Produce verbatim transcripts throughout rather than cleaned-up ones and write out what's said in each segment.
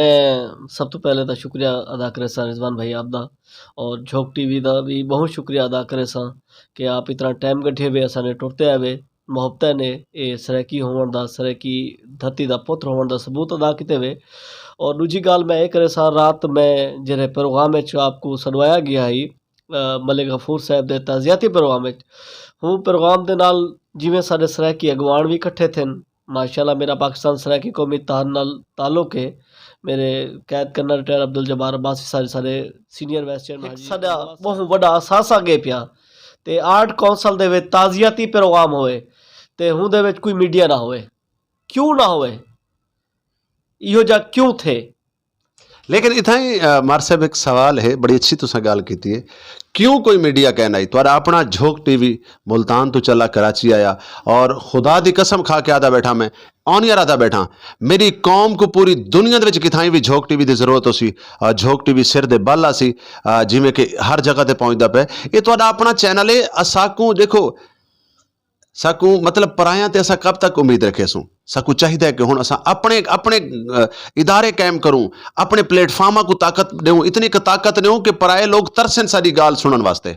میں سب توں پہلے تاں شکریہ ادا کریساں رضوان بھائی آپ دا، اور جھوک ٹی وی دا بھی بہت شکریہ ادا کریساں کہ آپ اتنا ٹائم کڈھے وے اساں نے ٹرتے آئے وے، محبتیں نے اے سرائیکی ہووݨ دا، سرائیکی دھرتی دا پتر ہووݨ دا ثبوت ادا کیتے وے۔ اور ݙوجھی ڳالھ میں اے کریساں، رات میں جیڑھے پروگرام وچ آپ کوں سݙوایا ڳیا ہئی، ملک غفور صاحب دے تعزیتی پروگرام وچ، ہوں پروگرام دے نال جیویں ساݙے سرائیکی اڳواݨ وی کٹھے تھن، ماشاءاللہ میرا پاکستان سرائیکی قومی اتحاد نال تعلق ہے۔ میرے قید کرنل ریٹائر عبدالجبار عباسی سارے سارے سینئر وائس چیئرمین ہک ساݙا ٻہوں وݙا اثاثہ ڳئے پیا، تے آرٹ کونسل دے وچ تعزیتی پروگرام ہوئے، تے ہوں دے وچ کوئی میڈیا نہ ہوئے۔ کیوں نہ ہوئے؟ ایہو جا کیوں تھے؟ لیکن اتھاں ہی مار صاحب ایک سوال ہے، بڑی اچھی تساں گال کیتی ہے، کیوں کوئی میڈیا کہہ نہ آئی؟ تہاڈا اپنا جھوک ٹی وی ملتان تو چلا کراچی آیا، اور خدا دی قسم کھا کے آدا بیٹھا میں، آن ایئر آدا بیٹھا، میری قوم کو پوری دنیا دے وچ کتھاں وی جھوک ٹی وی دی ضرورت ہو سی، جھوک ٹی وی سر دے بل آسی، جویں کہ ہر جگہ تے پہنچدا پے۔ یہ تہاڈا اپنا چینل ہے، اساکوں دیکھو ساکوں مطلب پرایاں تے اساں کب تک امید رکھیسوں؟ ساکوں چاہیدا ہے کہ ہن اساں اپنے اپنے ادارے قائم کروں، اپنے پلیٹ فارماں کوں طاقت ݙیوں، اتنی ک طاقت ݙیوں کہ پرائے لوگ ترسن ساݙی ڳالھ سݨݨ واسطے۔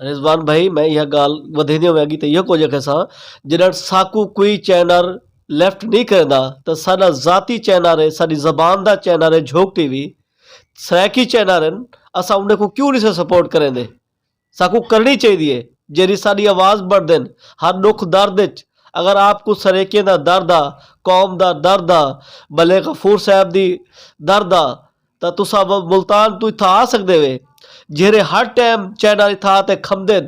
رضوان بھائی، میں ایہا ڳالھ ودھیندے ہوئیں اڳی تے ایہو کجھ آکھیساں، جݙݨ ساکوں کوئی چینل لیفٹ نی کریندا تاں ساݙا ذاتی چینل ہے، ساݙی زبان دا چینل ہے جھوک ٹی وی، سرائیکی چینل ہن، اساں انہیں کوں کیوں نی سے سپورٹ کریندے؟ ساکوں کرنی چاہیدی ہے جیڑھی ساڈی آواز بنڑدن ہر ڈکھ درد اچ۔ اگر آپ کوں سرائیکیاں دا درد ہا، قوم دا درد ہا، ملک غفور صاحب دی درد ہا تاں تساں ملتان توں اتھاں آ سگدے وے۔ جیڑھے ہر ٹائم چینل اتھاں آ تے کھمدن،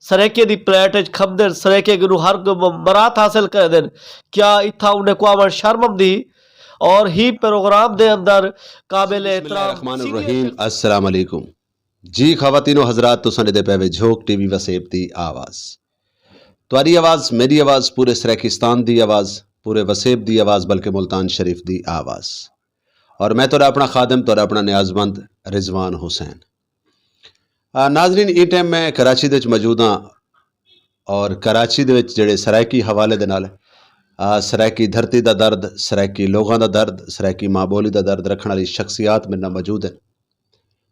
سرائیکیاں دی پلیٹ اچ کھمدن، سرائیکیاں کنوں ہر مراعات حاصل کریندن، کیا اتھاں انہیں کوں آونڑ شرم امدی؟ اور ہی پروگرام دے اندر قابل احترام سینئر شخصیت۔ السلام علیکم۔ جی خواتین و حضرات، تساں ݙیہدے پئے وے جھوک ٹی وی وسیب دی آواز۔ تہاݙی آواز، میݙی آواز، پورے سرائیکستان دی آواز، پورے وسیب دی آواز، بلکہ ملتان شریف دی آواز۔ اور میں تہاݙا اپݨا خادم، تہاݙا اپݨا نیاز مند رضوان حسین۔ آ، ناظرین، ایں ٹائم میں کراچی دے وچ موجود ہاں اور کراچی دے وچ جڑے سرائیکی حوالے دے نال، آ، سرائیکی دھرتی دا درد، سرائیکی لوگاں دا درد، سرائیکی ماں ٻولی دا درد رکھݨ والی شخصیات میݙے نال موجود ہن۔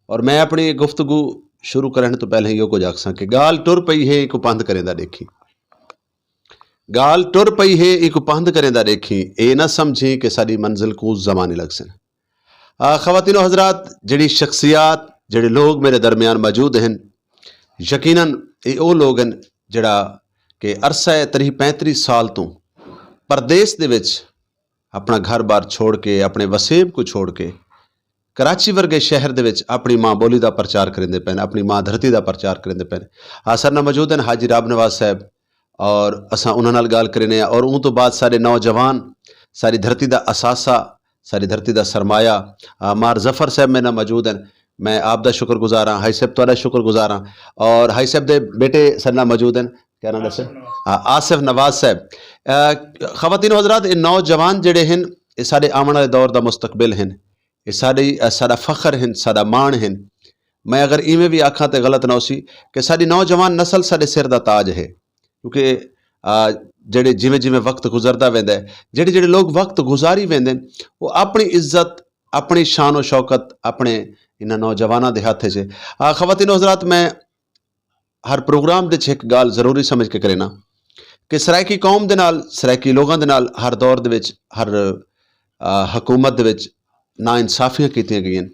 اور میں اپݨی گفتگو شروع کرݨ توں پہلے ایہو کجھ آکھساں کہ ڳالھ ٹر پئی ہے، ایکوں پندھ کریندا ݙیکھیں۔ ڳالھ ٹر پئی ہے، ایکوں پندھ کریندا ݙیکھیں، اے نہ سمجھیں کہ ساݙی منزل کوں زمانے لڳسن۔ آ، خواتین و حضرات، جڑی شخصیات، جڑے لوگ میرے درمیان موجود ہن، یقیناً اے او لوگ ہن جڑا کہ عرصہ تریہہ پینتریہہ سال توں پردیس دے وچ اپݨا گھر بار چھوڑ کے، اپݨے وسیب کوں چھوڑ کے کراچی ورگے شہر دے وچ اپݨی ماں ٻولی دا پرچار کریندے پئن، اپݨی ماں دھرتی دا پرچار کریندے پئن۔ آ، ساݙے نال موجود ہن حاجی راب نواز صاحب، اور اساں انہاں نال ڳالھ کریندے ہاں، اور اوں توں بعد ساݙے نوجوان، ساݙی دھرتی دا اثاثہ، ساݙی دھرتی دا سرمایہ، آ، مار ظفر صاحب میݙے نال موجود ہن۔ میں آپ دا شکر گزار ہاں، حاجی صاحب تہاݙا شکر گزار ہاں، اور حاجی صاحب دے بیٹے ساݙے نال موجود ہن، کیا ناں ݙسے؟ آ، آصف نواز صاحب۔ آ، خواتین و حضرات، اے نوجوان جڑے ہن، اے ساݙے آوݨ والے دور دا مستقبل ہن، اے ساݙی، آ، ساݙا فخر ہن، ساݙا ماݨ ہن۔ میں اگر ایویں وی آکھاں تے غلط نہ ہوسی کہ ساݙی نوجوان نسل ساݙے سر دا تاج ہے، کیونکہ، آ، جڑے جیویں جیویں وقت گزردا ویندا ہے، جڑے جڑے لوگ وقت گزاری ویندے ہن، او اپݨی عزت، اپݨی شان و شوکت اپݨے انہاں نوجواناں دے ہتھ اچ ہے۔ آ، خواتین و حضرات، میں ہر پروگرام دے وچ ہک ڳالھ ضروری سمجھ کے کرینا کہ سرائیکی قوم دے نال، سرائیکی لوگاں دے نال ہر دور دے وچ، ہر، آ، حکومت دے وچ ناانصافیاں کیتیاں ڳئین،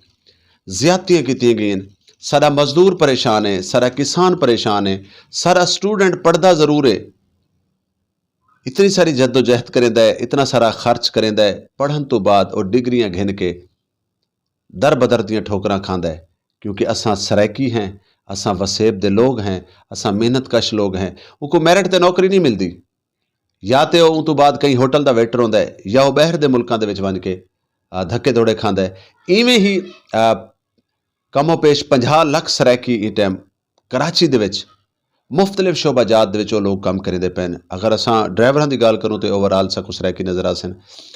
زیادتیاں کیتیاں ڳئین۔ ساݙا مزدور پریشان ہے، ساݙا کسان پریشان ہے، ساݙا اسٹوڈنٹ پڑھدا ضرور ہے، اتنی ساری جدوجہد کریندا ہے، اتنا سارا خرچ کریندا ہے، پڑھݨ توں بعد او ڈگریاں گھن کے در بدر دیاں ٹھوکراں کھاندا ہے، کیونکہ اساں سرائیکی ہیں، اساں وسیب دے لوگ ہیں، اساں محنت کش لوگ ہیں۔ اونکوں میرٹ تے نوکری نہیں ملدی، یا تے او اوں توں بعد کہیں ہوٹل دا ویٹر ہوندا ہے یا او ٻاہر دے ملکاں دے وچ ونڄ کے، آ، دھکے دھوڑے کھاندا ہے۔ ایویں ہی، آ، کم و پیش پنجاہ لکھ سرائیکی ایں ٹائم کراچی دے وچ مختلف شعبہ جات دے وچ او لوگ کم کریندے پئن۔ اگر اساں ڈرائیوراں دی ڳالھ کروں تے اوور آل ساکوں سرائیکی نظر آسن۔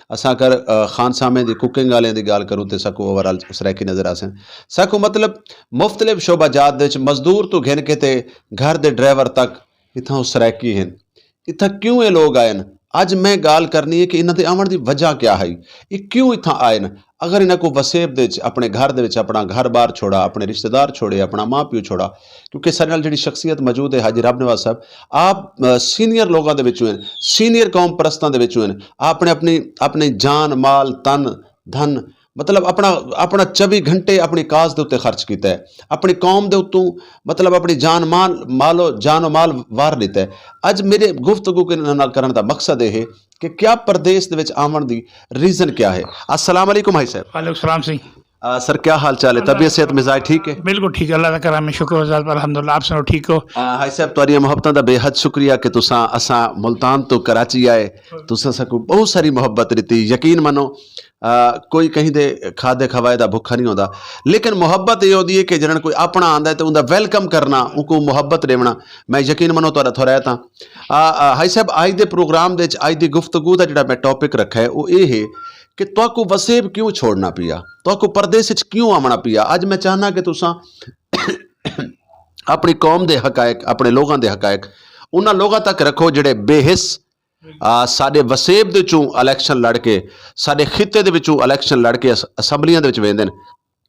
اساں اگر، آ، خان سامیں دی کوکنگ آلیاں دی ڳالھ کروں تے ساکوں اوور آل سرائیکی نظر آسن۔ ساکوں مطلب مختلف شعبہ جات دے وچ مزدور توں گھن کے تے گھر دے ڈرائیور تک اتھاں او سرائیکی ہن۔ اتھاں کیوں اے لوگ آئن؟ اڄ میں ڳالھ کرݨی ہے کہ انہاں دے آوݨ دی وجہ کیا ہئی، اے کیوں اتھاں آئن؟ اگر انہاں کوں وسیب دے وچ، اپݨے گھر دے وچ اپݨا گھر بار چھوڑا، اپݨے رشتہ دار چھوڑے، اپݨا ماء پیو چھوڑا، کیونکہ ساݙے نال جیڑھی شخصیت موجود ہے حاجی رب نواز صاحب، آپ سینئر لوگاں دے وچوں ہن، سینئر قوم پرستاں دے وچوں ہن۔ آپ نے اپݨی اپݨی جان، مال، تن، دھن، مطلب اپݨا اپݨا چوبی گھنٹے اپݨی کاز دے اتے خرچ کیتا ہے، اپݨی قوم دے اتوں، مطلب اپݨی جان مال، مال و جان و مال وار ݙتا ہے۔ اڄ میرے گفتگو کے نال کرݨ دا مقصد اے ہے کہ کیا پردیس دے وچ آوݨ دی ریزن کیا ہے؟ السلام علیکم حاجی صاحب۔ وعلیکم السلام سائیں۔ آ، سر، کیا حال چال ہے؟ طبیعت، صحت، مزاج ٹھیک ہے؟ بالکل ٹھیک ہے، اللہ دا کرم ہے، شکر و ذات، الحمدللہ۔ آپ سناؤ، ٹھیک ہو؟ آ، حاجی صاحب، تہاݙیاں محبتاں دا بے حد شکریہ کہ تساں اساں ملتان توں کراچی آئے، تساں ساکوں ٻہوں ساری محبت ݙتی۔ یقین منو، آ، کوئی کہیں دے کھادے کھوائے دا بھکھا نہیں ہوندا، لیکن محبت اے ہوندی ہے کہ جݙݨ کوئی اپݨا آندا ہے تے اوندا ویلکم کرݨا، اونکوں محبت ݙیوݨا۔ میں یقین منو تہاݙا تھورائت ہاں۔ آ، آ، حاجی صاحب، اڄ دے پروگرام دے وچ، اڄ دی گفتگو دا جیڑھا میں ٹاپک رکھا ہے، او اے ہے کہ تہاکوں وسیب کیوں چھوڑݨا پیا، تہاکوں پردیس وچ کیوں آوݨا پیا۔ اڄ میں چاہنا کہ تساں اپݨی قوم دے حقائق، اپݨے لوگاں دے حقائق انہاں لوگاں تک رکھو جیڑھے بے حس، آ، ساݙے وسیب دے وچوں الیکشن لڑ کے، ساݙے خطے دے وچوں الیکشن لڑ کے اس-، اسمبلیاں دے وچ ویندن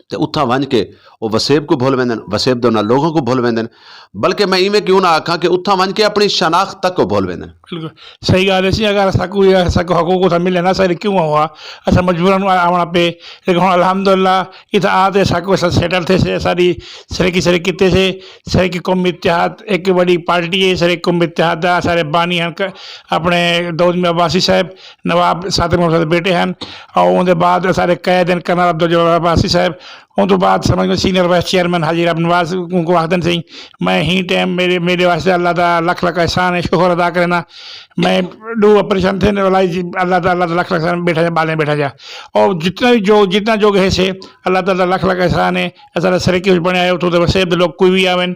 تے اتھاں ونڄ کے او وسیب کوں بھل ویندن، وسیب دے انہاں لوگاں کوں بھل ویندن، بلکہ میں ایویں کیوں نہ آکھاں کہ اتھاں ونڄ کے اپݨی شناخت تک کوں بھل ویندن۔ بالکل صحیح ڳالھ ہے سئیں، اگر اساکوں، اساکوں حقوق اتھاں ملے نا، اساں کیوں ہوا، اساں مجبوراً آوݨا پئے، لیکن ہݨ الحمدللہ اتھاں آ تے اساکوں اساں سیٹل تھئے سے، اساݙی سرائیکی، سرائیکی کیتے سے، سرائیکی قومی اتحاد ہک وݙی پارٹی ہے، سرائیکی قومی اتحاد دا اساݙے بانی ہن ک-، اپݨے داؤد میاں عباسی صاحب، نواب صادق محمد صاحب دے بیٹے ہن، اور اوندے بعد اساݙے قائد ہن کرنل عبدالجبار عباسی صاحب، اوں توں بعد سمجھ میں سینئر وائس چیئرمین حاجی رب نواز کوں، کوں آکھدن سئیں۔ میں ہی ٹائم میرے، میرے واسطے اللہ دا لکھ لکھ احسان ہے، شکر ادا کرنا۔ میں ݙو آپریشن تھئے نے، اللہ جی، اللہ دا، اللہ دا لکھ لکھ احسان، بیٹھا جا، ٻالیں بیٹھا جا۔ اور جتنا بھی جو، جتنا جو ہے سے، اللہ تعالیٰ دا لکھ لکھ احسان ہے۔ اساݙا سرائیکی کچھ بݨیا ہے، اتھوں دے وسیب دے لوگ کوئی بھی آون،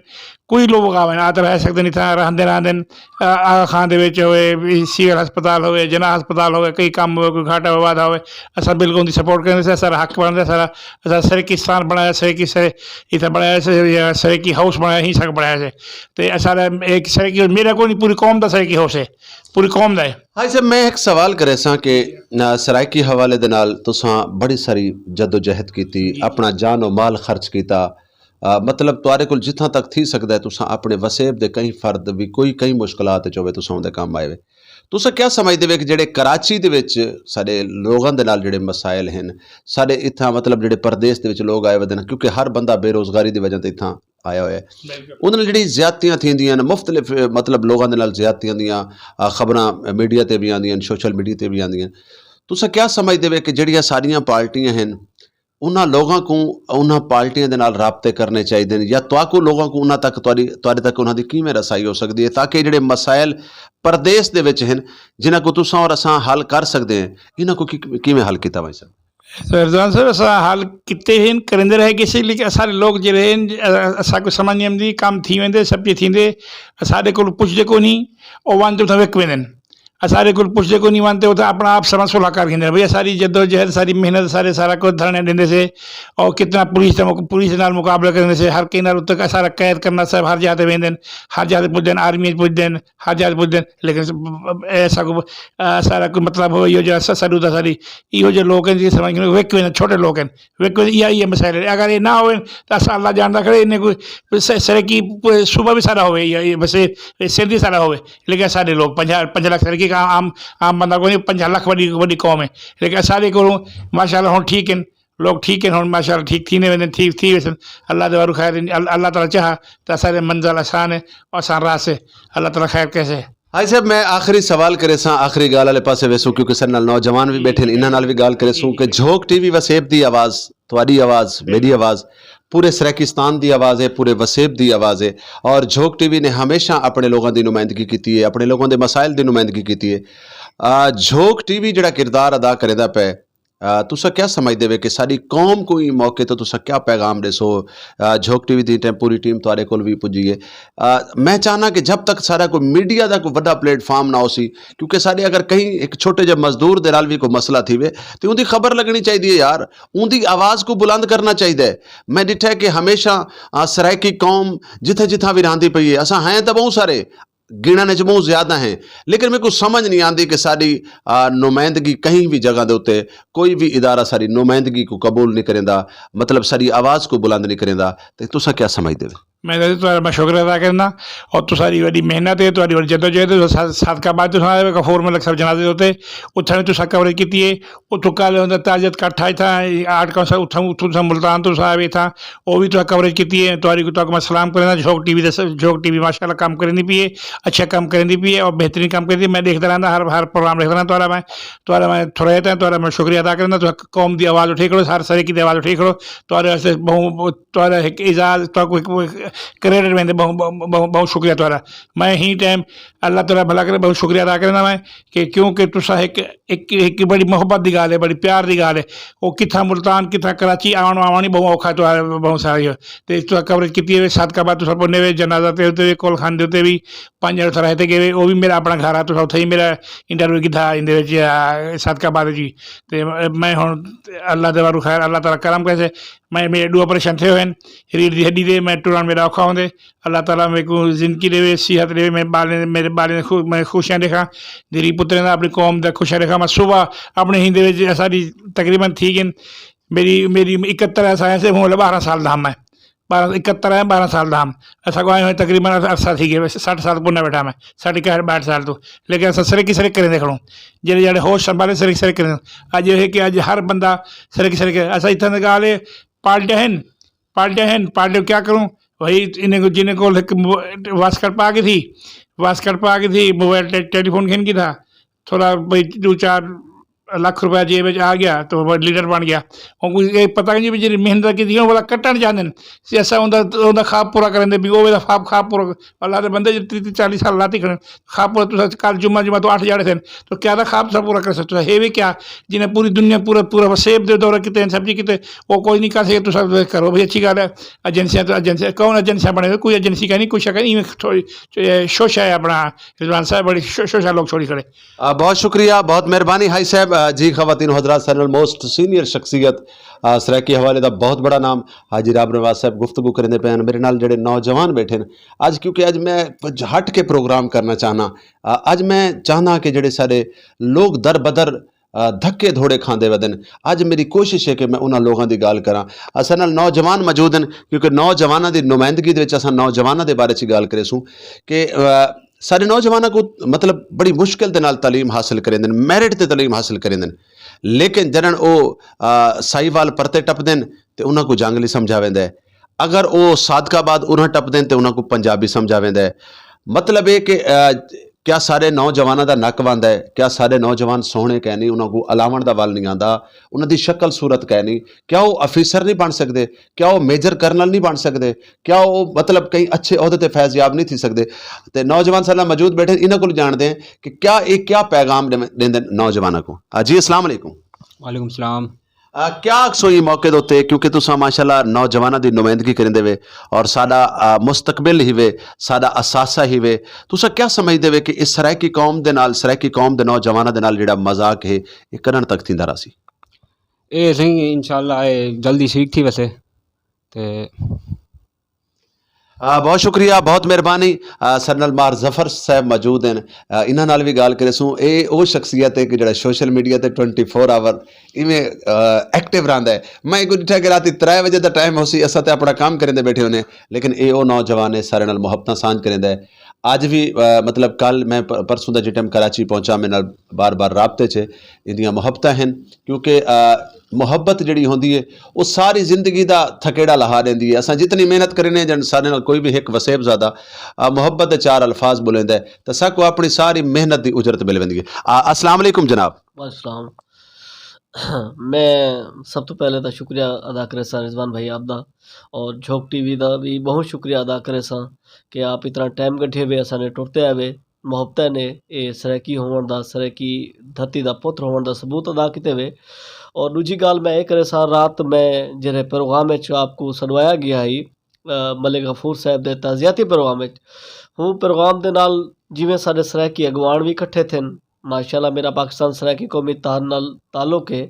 کوئی لوگ آون، آ تے رہ سڳدن، اتھاں رہندے رہندن۔ آ، آغا خان دے وچ ہوئے، سول ہسپتال ہوئے، جناح ہسپتال ہوئے، کئی کم ہوئے، کوئی گھاٹا ہوئے، وادھا ہوئے، اساں بالکل اوندی سپورٹ کریندے سے، اساݙا حق بݨدا، اساݙا، اساں سرائیکستان بݨایا، سرائیکی سر-، اتھاں بݨایا سے، یا سرائیکی ہاؤس بݨایا، ہی سک بݨایا سے۔ تے اساݙا ایک سرائیکی، میرا کوئی نہیں، پوری قوم دا سرائیکی ہاؤس ہے، پوری قوم دا ہے۔ حاجی صاحب، میں ایک سوال کریساں کہ، آ، سرائیکی حوالے دے نال تساں بڑی ساری جدوجہد کیتی، اپݨا جان و مال خرچ کیتا، آ، مطلب، تہاݙے کول جتھاں تک تھی سڳدا ہے، تساں اپݨے وسیب دے کہیں فرد وی کوئی، کہیں مشکلات وچ ہووے، تساں اوندے کم آئے وے۔ تساں کیا سمجھدے وے کہ جیڑھے کراچی دے وچ ساݙے لوگاں دے نال جیڑھے مسائل ہن، ساݙے اتھاں، مطلب، جیڑھے پردیس دے وچ لوگ آئے ودے ہن، کیونکہ ہر بندہ بے روزگاری دی وجہ تے اتھاں آیا ہویا ہے، بالکل۔ انہاں نال جیڑھی زیادتیاں تھیندیاں ہن، مختلف، مطلب، لوگاں دے نال زیادتیاں دیاں، آ، خبراں میڈیا تے وی آندیاں ہن، سوشل میڈیا تے وی آندیاں ہن۔ تساں کیا سمجھدے وے کہ جیڑھیاں ساݙیاں پارٹیاں ہن، انہاں لوگاں کوں انہاں پارٹیاں دے نال رابطے کرݨے چاہیدے ہن، یا تہاکوں لوگاں کوں انہاں تک، تہاݙی، تہاݙے تک انہاں دی کیویں رسائی ہو سڳدی ہے، تاکہ جیڑھے مسائل پردیس دے وچ ہن، جنہاں کوں تساں اور اساں حل کر سڳدے ہیں، انہاں کوں کی-، کیویں حل کیتا ونڄ سڳدے؟ رضوان صاحب، اساں حل کیتے ہن، کریندے رہ ڳئے سے، لیکن اساݙے لوگ جیڑھے ہن، اساکوں سمجھ نہیں آندی، کم تھی ویندے، سب چیز تھیندے، اساݙے کول پچھدے کوئی نہیں، او ونڄ تے اتھاں وک ویندن۔ اساݙے کول پچھدے کوئی نہیں، ونڄ تے اتھاں اپݨا آپ سمجھ سلہا کر گھندے۔ بھئی اساݙی جدوجہد، اساݙی محنت، اساݙے سارا کجھ دھرنے ݙیندے سے، اور کتنا پولیس دے مق-، پولیس دے نال مقابلہ کریندے سے، ہر کہیں نال اتھاں سارا قید کرنا صاحب، ہر جگہ تے ویندن، ہر جگہ تے پڄدن، آرمی وچ پڄدن، ہر جگہ تے پڄدن، لیکن اے ساکوں، آ، سارا کوئی مطلب ہو، ایہو جہا س-، سلوک دا ساݙی، ایہو جہے لوک ہن جی سمجھ گھنو، وک ویندن، چھوٹے لوک ہن، وک ویندن، ایہا، ایہا مسائل ہے۔ اگر اے نہ ہوون تاں اساں اللہ ڄاݨدا کھڑے، انہیں کوئی س-، سرائیکی صوبہ بھی ساݙا ہووے، یا اے بس اے، اے سندھ ہی ساݙا ہووے۔ لیکن ساݙے لوک پنجاہ، پنجاہ لکھ سرائیکی، عام، عام بندہ کوئی نہیں، پنجاہ لکھ وݙی، وݙی قوم ہے۔ لیکن اساݙے کولوں ماشاءاللہ ہݨ ٹھیک ہن، لوک ٹھیک ہن، ہݨ ماشاءاللہ ٹھیک تھیندے ویندن، ٹھیک تھی ویسن۔ اللہ دے وارو خیر، ال-، اللہ تعالیٰ چاہا تاں اساݙے منزل آسان ہے، آسان راہ سے، اللہ تعالیٰ خیر کیسے۔ حاجی صاحب، میں آخری سوال کریساں، آخری ڳالھ والے پاسے ویسوں، کیونکہ ساݙے نال نوجوان بھی بیٹھے ہن، انہاں نال بھی ڳالھ کریسوں کہ جھوک ٹی وی وسیب دی آواز، تہاݙی آواز، میݙی آواز، پورے سرائیکستان دی آواز ہے، پورے وسیب دی آواز ہے۔ اور جھوک ٹی وی نے ہمیشہ اپݨے لوگاں دی نمائندگی کیتی ہے، اپݨے لوگاں دے مسائل دی نمائندگی کیتی ہے۔ آ، جھوک ٹی وی جیڑھا کردار ادا کریندا پئے، آ، تساں کیا سمجھدے وے کہ ساݙی قوم کوں ایں موقع تے تساں کیا پیغام ݙیسو؟ آ، جھوک ٹی وی دی ٹیم، پوری ٹیم تہاݙے کول وی پڄی ہے۔ آ، میں چاہنا کہ جب تک ساݙا کوئی میڈیا دا کوئی وݙا پلیٹ فارم نہ ہوسی، کیونکہ ساݙے اگر کہیں ہک چھوٹے جہے مزدور دے نال وی کوئی مسئلہ تھیوے تے اوندی خبر لڳݨی چاہیدی ہے یار، اوندی آواز کوں بلند کرݨا چاہیدا ہے۔ میں ݙٹھا ہے کہ ہمیشہ، آ، سرائیکی قوم جتھاں جتھاں وی رہندی پئی ہے، اساں ہیں تاں ٻہوں سارے، گنن اچ بہوں زیادہ ہیں، لیکن میکوں سمجھ نہیں آندی کہ ساڈی نمائندگی کہیں وی جگہ دے اتے، کوئی وی ادارہ ساڈی نمائندگی کوں قبول نہیں کریندا، مطلب ساڈی آواز کوں بلند نہیں کریندا۔ تے تساں کیا سمجھدے ہو؟ میں تہاڈا میں شکر ادا کرنا، اور تساڈی وڈی محنت ہے، تہاڈی وڈی جدوجہد ہے۔ سات کا بعد تساں غفور ملک صاحب جنازے ہوتے، اتھاں وی تساں کوریج کیتی ہے۔ اتھوں کل ہوندا تعزیت کٹھا اتھاں آرٹ کونسل، اتھاں اتھوں تساں ملتان توں صاحب اتھاں، او وی تساں کوریج کیتی ہے۔ تہاڈی کو تک میں سلام کرنا۔ جھوک ٹی وی دے، جھوک ٹی وی ماشاءاللہ کام کریندی پئی ہے، اچھا کام کریندی پئی ہے اور بہترین کام کریندی۔ میں ڈیکھدا رہندا، ہر ہر پروگرام ڈیکھدا رہندا۔ تہاڈا میں تہاڈا میں تھوڑا اتھاں تہاڈا میں شکریہ ادا کرنا۔ تساں قوم دی آواز اٹھائی کھڑو، ہر سرائیکی دی آواز اٹھائی کھڑو۔ تہاڈے واسطے بہوں تہاڈا ہک اعزاز، تہاکوں ہک کریڈٹ ویندے۔ بہوں بہوں بہوں شکریہ تہاڈا۔ میں ہی ٹائم اللہ تعالیٰ بھلا کرے، بہوں شکریہ ادا کرنا میں کہ کیونکہ تساں ہک ہک ہک بڑی محبت دی گالھ ہے، بڑی پیار دی گالھ ہے۔ او کتھاں ملتان، کتھاں کراچی آوݨ آوݨ ہی بہوں اوکھا ہے، تہاڈا بہوں سارا ہی۔ تے تساں کوریج کیتی ہے، صدقہ بعد تساں پڑھنے وے جنازہ تے اتے وی کول خاندے اتے وی پنج جنے اتھاں رہ تے گئے وے، او وی میرا اپنا گھر ہے، تساں اتھے ہی میرا انٹرویو کیتا اندے وچ، آ، صدقہ بعد جی۔ تے میں ہن اللہ دے وارو خیر، اللہ تعالیٰ کرم کریسے۔ میں، میرے ڈو آپریشن تھے ہوئے ہن، ریڑھ دی ہڈی دے، میں ٹرݨ میرا اوکھا ہوندے۔ اللہ تعالیٰ میکوں زندگی ݙیوے، صحت ݙیوے، میں ٻالیں، میرے ٻالیں دے خو-، میں خوشیاں ݙیکھاں، دھی پتریں دا، اپݨی قوم دا خوشیاں ݙیکھاں۔ میں صبح اپݨے ہیندے وچ اساݙی تقریباً تھی ڳن، میری، میری اکہتر ہے، سائنس ہے، ہوں ٻارہاں سال دا ہم ہے۔ ٻارہاں، اکہتر ہے، ٻارہاں سال دا ہم۔ اساں کوں آئے ہوئے تقریباً عرصہ تھی ڳئے، سٹھ سال پُڄݨا ٻیٹھا میں، ساݙی کہر ٻاہٹھ سال توں۔ لیکن اساں سرکی سرک کریندے کھڑوں۔ جیڑھے جیڑھے ہوش سنبھالے سرکی سرک کریندے۔ اڄ ہے کہ اڄ ہر بندہ سرکی سرک، اساں اتھاں دی ڳالھ ہے، پارٹیاں ہن، پارٹیاں ہن، پارٹیاں کیا کروں؟ بھئی انہیں کو، جنہیں کول ہک مو-، واسکٹ پا کے تھی، واسکٹ پا کے تھی، موبائل ٹے-، ٹیلی فون گھن کے تھا، تھوڑا بھئی ݙو چار لکھ روپیہ جیب وچ آ ڳیا تو وہ لیڈر بݨ ڳیا۔ اونکوں اے پتہ نہیں بھی جیڑھی محنت کیتی ہے، او ولا کٹݨ چاہندے ہن۔ سی اساں اوندا، اوندا خواب پورا کریندے بھی، او ویلا خواب، خواب پورا، اللہ دے بندے جو تریہہ چالیہہ سال لاتے کھڑے ہن۔ خواب پورا تساں کل جمعہ، جمعہ تو اٹھ جاڑے تھے، تو کیا دا خواب تساں پورا کر سکتے ہو؟ ہے وی کیا؟ جنہیں پوری دنیا، پورا، پورا وسیب دے دورہ کیتے ہیں، سب چیز کیتے، وہ کوئی نہیں کر سکے، تساں کرو بھئی اچھی ڳالھ ہے۔ ایجنسیاں تو ایجنسیاں، کون ایجنسیاں بݨے ہوئے؟ کوئی ایجنسی کا نہیں، کوئی شے کا نہیں، ایویں تھوڑی، اے، شوشہ ہے اپݨا، رضوان صاحب، بڑی شو-، شوشہ لوگ چھوڑی کھڑے۔ آ، بہت شکریہ، بہت مہربانی حاجی صاحب۔ آ، جی خواتین و حضرات، سارے نال موسٹ سینئر شخصیت، آ، سرائیکی حوالے دا بہت بڑا نام حاجی راب نواز صاحب گفتگو کریندے پئے ہن۔ میرے نال جڑے نوجوان بیٹھے ہن، اڄ کیونکہ اڄ میں کجھ ہٹ کے پروگرام کرنا چاہنا۔ آ، اڄ میں چاہنا کہ جڑے سارے لوگ در بدر، آ، دھکے دھوڑے کھاندے ودن، اڄ میری کوشش ہے کہ میں انہاں لوگاں دی ڳالھ کراں۔ اساں نال نوجوان موجود ہن، کیونکہ نوجواناں دی نمائندگی دے وچ اساں نوجواناں دے بارے چ ڳالھ کریسوں کہ، آ، سارے نوجواناں کوں مطلب بڑی مشکل دے نال تعلیم حاصل کریندن، میرٹ تے تعلیم حاصل کریندن، لیکن جݙݨ او، آ، ساہیوال پرتے ٹپدن تے انہاں کوں جانگلی سمجھا ویندا ہے۔ اگر او صادق آباد اورھاں ٹپدن تے انہاں کوں پنجابی سمجھا ویندا ہے۔ مطلب اے کہ، آ، کیا سارے نوجواناں دا نک واندا ہے؟ کیا سارے نوجوان سوہݨے کائنی؟ انہاں کوں الاوݨ دا ول نہیں آندا؟ انہاں دی شکل صورت کائنی؟ کیا او آفیسر نہیں بݨ سڳدے؟ کیا او میجر کرنل نہیں بݨ سڳدے؟ کیا او مطلب کہیں اچھے عہدے تے فیض یاب نہیں تھی سڳدے؟ تے نوجوان سارے نال موجود بیٹھے، انہاں کولوں ڄاݨدے ہیں کہ کیا اے کیا پیغام ݙیوے-، ݙیندن نوجواناں کوں۔ آ، جی، السلام علیکم۔ وعلیکم السلام۔ آ، کیا آکھسو ایں موقع دے اتے، کیونکہ تساں ماشاءاللہ نوجواناں دی نمائندگی کریندے وے اور ساݙا، آ، مستقبل ہی وے، ساݙا اثاثہ ہی وے، تساں کیا سمجھدے وے کہ اس سرائیکی قوم دے نال، سرائیکی قوم دے نوجواناں دے نال جڑا مذاق ہے، اے کݙݨ تک تھیندا رہسی؟ اے سائیں، انشاءاللہ اے جلدی ٹھیک تھی ویسے۔ تے آ، بہت شکریہ، بہت مہربانی۔ آ، ساݙے نال مار ظفر صاحب موجود ہیں، آ، انہاں نال وی ڳالھ کریسوں۔ اے او شخصیت ہے کہ جڑا سوشل میڈیا تے ٹوئنٹی فور آور ایویں، آ، ایکٹیو رہندا ہے۔ میں کوں ݙٹھا کہ راتی ترے وجے دا ٹائم ہوسی، اساں تے اپݨا کم کریندے بیٹھے ہونے، لیکن اے او نوجوان ہے، سارے نال محبتاں سانجھ کریندا ہے۔ اڄ وی، آ، مطلب کل میں پ-، پرسوں دا جے ٹائم کراچی پہنچا، میرے نال بار بار رابطے چ ہے، ایندیاں محبتاں ہن، کیونکہ، آ، محبت جڑی ہوندی ہے، او ساری زندگی دا تھکیڑا لہا ݙیندی ہے۔ اساں جتنی محنت کرینے جن سارے نال کوئی وی ہک وسیب زادہ، آ، محبت دے چار الفاظ ٻولیندا ہے، تاں ساکوں اپݨی ساری محنت دی اجرت مل ویندی ہے۔ آ، السلام علیکم جناب۔ وعلیکم السلام۔ میں سب توں پہلے تاں شکریہ ادا کریساں رضوان بھائی آپ دا، اور جھوک ٹی وی دا وی بہت شکریہ ادا کریساں کہ آپ اتنا ٹائم کڈھے وے اساں نے ٹرتے آئے وے۔ محبتیں نے اے سرائیکی ہووݨ دا، سرائیکی دھرتی دا پتر ہووݨ دا ثبوت ادا کیتے وے۔ اور ݙوجھی ڳالھ میں اے کریساں، رات میں جیڑھے پروگرام وچ آپ کوں سݙوایا ڳیا ہئی، آ، ملک غفور صاحب دے تعزیتی پروگرام وچ، ہوں پروگرام دے نال جیویں ساݙے سرائیکی اڳواݨ وی کٹھے تھن، ماشاءاللہ، میرا پاکستان سرائیکی قومی اتحاد نال تعلق ہے۔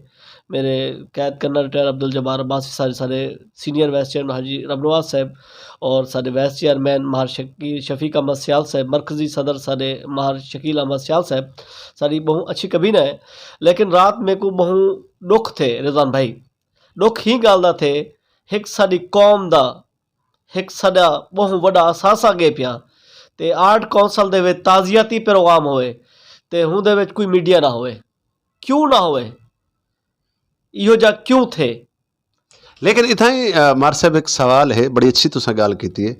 میرے قید کرنل ریٹائر عبدالجبار عباسی سارے سارے سینئر وائس چیئرمین حاجی رب نواز صاحب اور سارے وائس چیئرمین ماہر شکی شفیق احمد سیال صاحب، مرکزی صدر سارے ماہر شکیل احمد سیال صاحب، ساری بہوں اچھی کبینہ ہے۔ لیکن رات میکوں بہوں ݙکھ تھے رضوان بھائی، ݙکھ ہی ڳالھ دا تھے، ہک ساݙی قوم دا ہک ساݙا بہوں وݙا اثاثہ ڳئے پیا، تے آرٹ کونسل دے وچ تعزیتی پروگرام ہوئے، تے ہوندے وچ کوئی میڈیا نہ ہوئے۔ کیوں نہ ہوئے؟ ایہو جا کیوں تھے؟ لیکن اتھاں ہی مار صاحب ایک سوال ہے، بڑی اچھی تساں گال کیتی ہے۔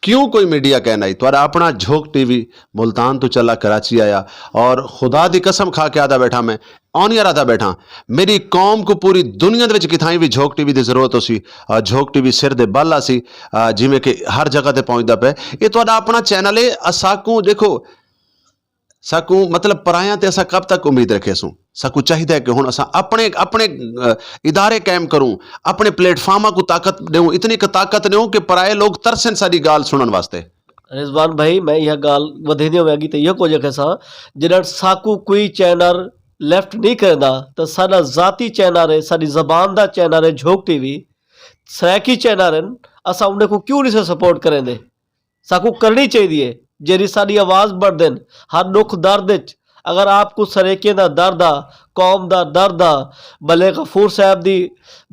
کیوں کوئی میڈیا کہہ نہ آئی؟ تہاڈا اپنا جھوک ٹی وی ملتان تو چلا کراچی آیا، اور خدا دی قسم کھا کے آدا بیٹھا میں، آنیئر آدا بیٹھا، میری قوم کو پوری دنیا دے وچ کتھائیں بھی جھوک ٹی وی دی ضرورت ہو سی، جھوک ٹی وی سر دے بل آسی، جویں کہ ہر جگہ تے پہنچدا پے۔ یہ تہاڈا اپنا چینل ہے، اساکوں دیکھو، ساکوں مطلب پرایاں تے اساں کب تک امید رکھے سوں؟ ساکوں چاہیدا ہے کہ ہن اساں اپنے اپنے ادارے قائم کروں، اپنے پلیٹ فارماں کو طاقت ڈیوں، اتنی کہ طاقت ڈیوں کہ پرائے لوگ ترسن ساڈی گال سنن واسطے۔ رضوان بھائی، میں ایہا گال ودھیندے ہوئے اگی تے ایہو کجھ اکھے ساں، جنہاں ساکوں کوئی چینل لیفٹ نہیں کریندا، تے ساڈا ذاتی چینل ہے، ساڈی زبان دا چینل ہے جھوک ٹی وی، سرائیکی چینل ہن، اساں انہیں کو کیوں نہیں سے سپورٹ کریندے؟ ساکوں کرنی چاہیدی ہے۔ جیڑھی ساڈی آواز بڑھدن ہر ڈکھ درد اچ، اگر آپ کوں سریکیں دا درد آ، قوم دا درد آ، بلے غفور صاحب دی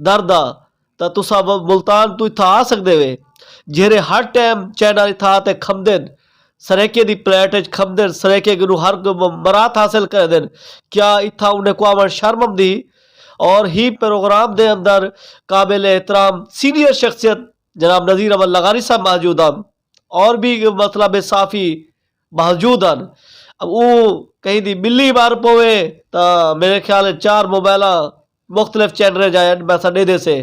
درد آ، تاں تساں ملتان توں اتھاں آ سکدے وے۔ جیڑھے ہر ٹائم چینل اتھاں آتے کھمدن، سریکیں دی پلیٹ اچ کھمدن، سریکیں کنوں ہر مراعات حاصل کریندن، کیا اتھاں انہیں کوں آوݨ شرم امدی؟ اور ہی پروگرام دے اندر قابل احترام سینئر شخصیت جناب نذیر احمد لغاری صاحب موجود ہن، اور بھی مطلب صحافی موجود ہن۔ اب او کہیں دی بلی مار پوے تاں میرے خیال ہے چار موبائلاں مختلف چینلیں جائیں میسا ڈے دے سے۔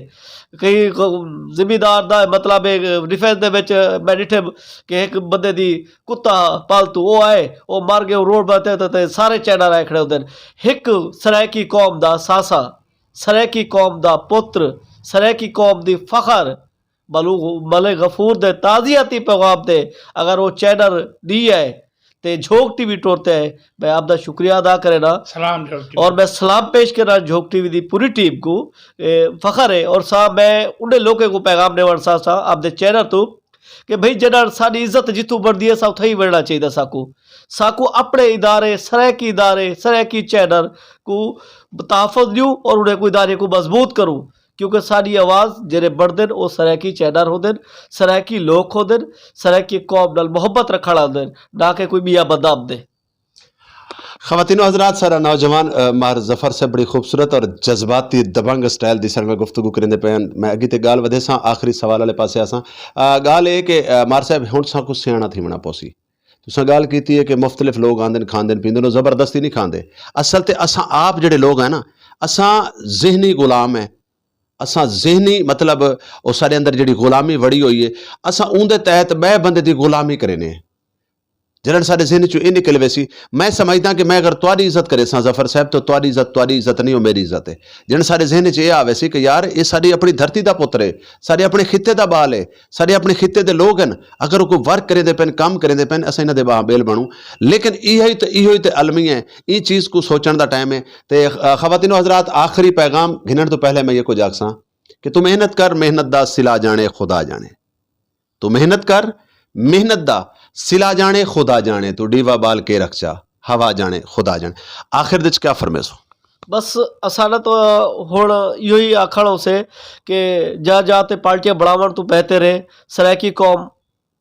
کہیں زمیندار دا مطلب ڈیفنس دے وچ میں ڈٹھے کہ ایک بندے دی کتا پالتو او آئے، او مر گئے، روڈ بنتے تے سارے چینل آئے کھڑے ہوندے۔ ایک سرائیکی قوم دا ساسا، سرائیکی قوم دا پتر، سرائیکی قوم دی فخر، بلو ملک غفور دے تعزیتی پیغام تے اگر او چینل ڈی آئے تے جھوک ٹی وی ٹور تے آئے، میں آپ دا شکریہ ادا کرے نا۔ سلام جھوک ٹی وی۔ اور میں سلام پیش کرنا جھوک ٹی وی دی پوری ٹیم کو۔ اے فخر ہے اور سا میں انہیں لوگوں کو پیغام دیوان سا سا آپ دے چینل تو کہ بھئی جنہاں ساری عزت جتوں بڑھدی ہے سا اتھاں ہی وڑنا چاہیے ساکو۔ ساکو اپنے ادارے، سرائیکی ادارے، سرائیکی چینل کو تحفظ دیوں اور انہیں کو ادارے کو مضبوط کروں۔ کیونکہ ساݙی آواز جیڑھے بݨدن او سرائیکی چینل ہوندن، سرائیکی لوک ہوندن، سرائیکی قوم نال محبت رکھݨ آندن، نہ کہ کوئی ٻیا بندہ آندے۔ خواتین و حضرات، سارا نوجوان ماہر ظفر صاحب بڑی خوبصورت اور جذباتی دبنگ سٹائل دی سر میں گفتگو کریندے پئے ہن۔ میں اگی تے گال ودھے ساں، آخری سوال والے پاسے آساں۔ گال اے کہ ماہر صاحب ہن ساں کو سیاݨا تھیوݨا پوسی۔ تساں گال کیتی ہے کہ مختلف لوگ آندن کھاندن پیندن، او زبردستی نہیں کھاندے۔ اصل تے اساں آپ جڑے لوگ ہیں نا، اساں ذہنی غلام ہیں، اساں ذہنی مطلب او سارے اندر جڑی غلامی وڑی ہوئی ہے، اساں اون دے تحت بے بندے دی غلامی کرینے ہیں۔ جنہاں سارے ذہن چوں یہ نکل ویسی، میں سمجھدا کہ میں اگر تہاڈی عزت کرے ساں ظفر صاحب تو تہاڈی عزت تہاڈی عزت نہیں، او میری عزت ہے۔ جنہاں سارے ذہن چ یہ آوے سی کہ یار یہ ساری اپنی دھرتی دا پتر ہے، سارے اپنے خطے دا بال ہے، سارے اپنے خطے دے لوگ ہیں، اگر وہ کوئی ورک کرے دے پن، کام کرے دے پن، اساں انہاں دے باہ بیل بنوں۔ لیکن یہ ہی تے یہ ہی تے المی ہے، یہ چیز کو سوچن دا ٹائم ہے۔ تے خواتین و حضرات، آخری پیغام گھنن تو پہلے میں یہ کچھ آکھساں کہ تو محنت کر، محنت دا صلہ جانے خدا جانے۔ تو محنت کر، محنت دا صلہ جانے خدا جانے، تو ڈیوا بال کے رکھ چا، ہوا جانے خدا جانے۔ آخر دچ کیا فرمیسو؟ بس اساݙا تو ہݨ ایہو ہی آکھݨ ہوسے کہ جا جا تے پارٹیاں بݨاوݨ توں بہتر ہے سرائیکی قوم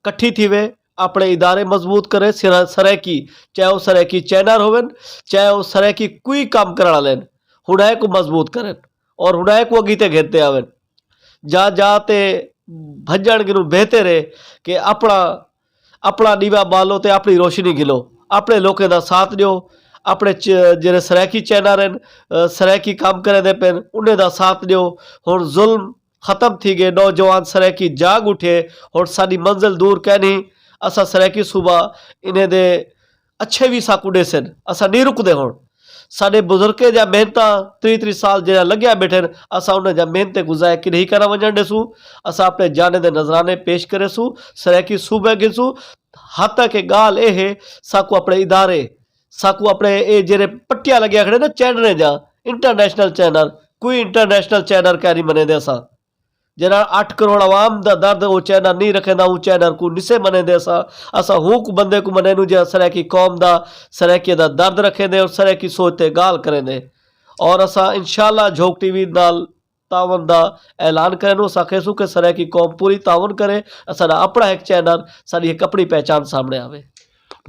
کٹھی تھیوے، اپݨے ادارے مضبوط کرے، سرا-، سرائیکی، چاہے او سرائیکی چینل ہوون، چاہے او سرائیکی کوئی کم کرݨ آلے ہن، ہݨ ایکوں مضبوط کرن اور ہݨ ایکوں اڳی تے گھن تے آون۔ جا جا تے بھڄݨ کنوں بہتر ہے کہ اپݨا اپݨا ݙیوا ٻالو تے اپݨی روشنی گھنو، اپݨے لوکیں دا ساتھ ݙیو، اپݨے چ-، جیڑھے سرائیکی چینل ہن، سرائیکی کم کریندے پئن، انہیں دا ساتھ ݙیو۔ ہݨ ظلم ختم تھی ڳئے، نوجوان سرائیکی جاڳ اٹھے، ہݨ ساݙی منزل دور کائنی، اساں سرائیکی صوبہ انہیں دے اچھے وی ساکوں ݙیسن، اساں نی رکدے ہݨ۔ ساݙے بزرگیں دیاں محنتاں تریہہ تریہہ سال جیڑھیاں لڳیاں ٻیٹھن، اساں انہاں دیاں محنتیں کوں ضائع کنہیں کوں نہ ونڄݨ ݙیسوں۔ اساں اپݨے جانے دے نذرانے پیش کریسوں، سرائیکی صوبہ گھنسوں۔ حتیٰ کہ ڳالھ اے ہے ساکوں اپݨے ادارے، ساکوں اپݨے اے جیڑھے پٹیاں لڳیاں کھڑے نا چینلیں جا، انٹرنیشنل چینل، کوئی انٹرنیشنل چینل کائنی منیندے اساں۔ جیڑھا اٹھ کروڑ عوام دا درد او چینل نہیں رکھیندا، اوں چینل کوں نسے منیندے اساں۔ اساں ہوں کوں بندے کوں منینوں جیڑھا سرائیکی قوم دا، سرائیکیاں دا درد رکھیندے اور سرائیکی سوچ تے ڳالھ کریندے۔ اور اساں انشاءاللہ جھوک ٹی وی نال تعاون دا اعلان کرینوں۔ اساں کہیسوں کہ سرائیکی قوم پوری تعاون کرے، اساݙا اپݨا ہک چینل، ساݙی ہک اپݨی پہچان سامݨے آوے۔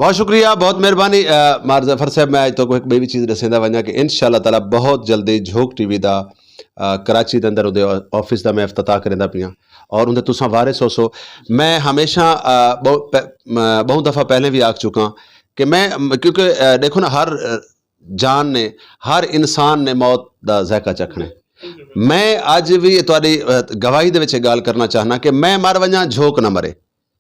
بہت شکریہ، بہت مہربانی، آ، مار ظفر صاحب۔ میں اڄ تہاکوں ہک ٻئی وی چیز ݙسیندا ونڄاں کہ انشاءاللہ تعالیٰ بہت جلدی جھوک ٹی وی دا، آ، کراچی دے اندر اوندے آفس دا میں افتتاح کریندا پیاں اور اوندے تساں وارث ہوسو۔ میں ہمیشہ، آ، ٻہوں پ-، م-، ٻہوں دفعہ پہلے وی آکھ چکاں کہ میں، کیونکہ، آ، ݙیکھو نا، ہر، آ، جان نے، ہر انسان نے موت دا ذائقہ چکھݨے۔ میں اڄ وی تہاݙی، آ، گواہی دے وچ اے ڳالھ کرݨا چاہناں کہ میں مر ونڄاں، جھوک نہ مرے۔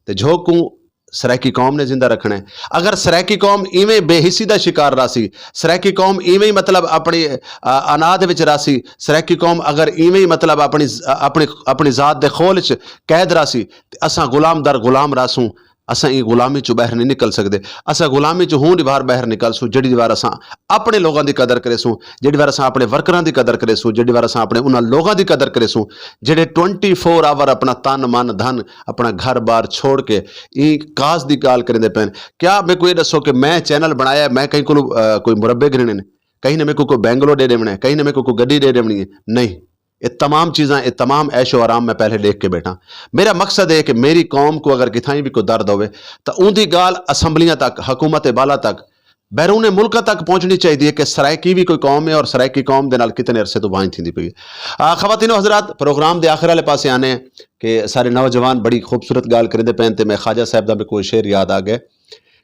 تے جھوک کوں سرائیکی قوم نے زندہ رکھݨے۔ اگر سرائیکی قوم ایویں بے حسی دا شکار راہسی، سرائیکی قوم ایویں ہی مطلب اپݨی، آ، انا دے وچ راہسی، سرائیکی قوم اگر ایویں ہی مطلب اپݨی ز-، اپݨی، اپݨی ذات دے خول وچ قید راہسی، تے اساں غلام در غلام راہسوں۔ اساں ایں غلامی چوں ٻاہر نہیں نکل سڳدے۔ اساں غلامی چوں ہوں ݙی وار ٻاہر نکلسوں، جیڑھی وار اساں اپݨے لوکاں دی قدر کریسوں، جیڑھی وار اساں اپݨے ورکراں دی قدر کریسوں، جیڑھی وار اساں اپݨے انہاں لوکاں دی قدر کریسوں، جیڑھے ٹوئنٹی فور آور اپݨا تن، من، دھن، اپݨا گھر بار چھوڑ کے ایں کاز دی ڳالھ کریندے پئن۔ کیا میکوں اے ݙسو کہ میں چینل بݨایا ہے، میں کہیں کولوں، آ، کوئی مربے گھنݨے نے؟ کہیں نے میکوں کوئی بنگلو ݙے ݙیوݨا ہے؟ کہیں نے میکوں کوئی گݙی ݙے ݙیوݨی ہے؟ نہیں۔ اے تمام چیزاں، اے تمام عیش و آرام میں پہلے ݙیکھ کے ٻیٹھاں۔ میرا مقصد ہے کہ میری قوم کوں اگر کتھائیں وی کوئی درد ہووے، تاں اوندی ڳالھ اسمبلیاں تک، حکومت بالا تک، بیرون ملکاں تک پہنچݨی چاہیدی ہے کہ سرائیکی وی کوئی قوم ہے اور سرائیکی قوم دے نال کتنے عرصے توں وانجھ تھیندی پئی ہے۔ آ، خواتین و حضرات، پروگرام دے آخر والے پاسے آنے ہیں کہ سارے نوجوان بڑی خوبصورت ڳالھ کریندے پئن تے میں خواجہ صاحب دا میکوں شعر یاد آ ڳئے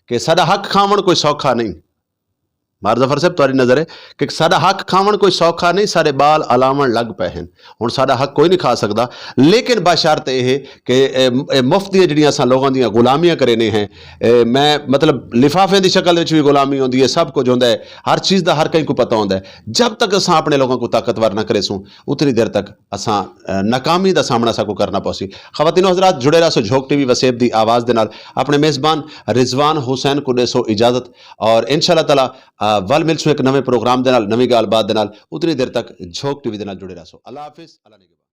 کہ ساݙا حق کھاوݨ کوئی سوکھا نہیں۔ مار ظفر صاحب، تہاݙی نظر ہے کہ ساݙا حق کھاوݨ کوئی سوکھا نہیں، ساݙے ٻال الاوݨ لڳ پئے ہن۔ ہݨ ساݙا حق کوئی نہیں کھا سڳدا، لیکن بشرط اے ہے کہ اے، اے مفت دیاں جڑیاں اساں لوکاں دیاں غلامیاں کریندے ہیں، اے میں مطلب لفافیں دی شکل وچ وی غلامی ہوندی ہے، سب کچھ ہوندا ہے، ہر چیز دا ہر کہیں کوں پتہ ہوندا ہے۔ جب تک اساں اپݨے لوکاں کوں طاقتور نہ کریسوں، اتنی دیر تک اساں، اے، ناکامی دا سامݨا ساکوں کرݨا پوسی۔ خواتین و حضرات، جڑے رہسو جھوک ٹی وی وسیب دی آواز دے نال۔ اپݨے میزبان رضوان حسین کوں ݙیسو اجازت اور انشاءاللہ تعالیٰ، آ، ول ملسوں ہک نویں پروگرام دے نال، نویں ڳالھ بات دے نال۔ اتنی دیر تک جھوک ٹی وی دے نال جڑے رہسو۔ اللہ حافظ، اللہ نگہبان۔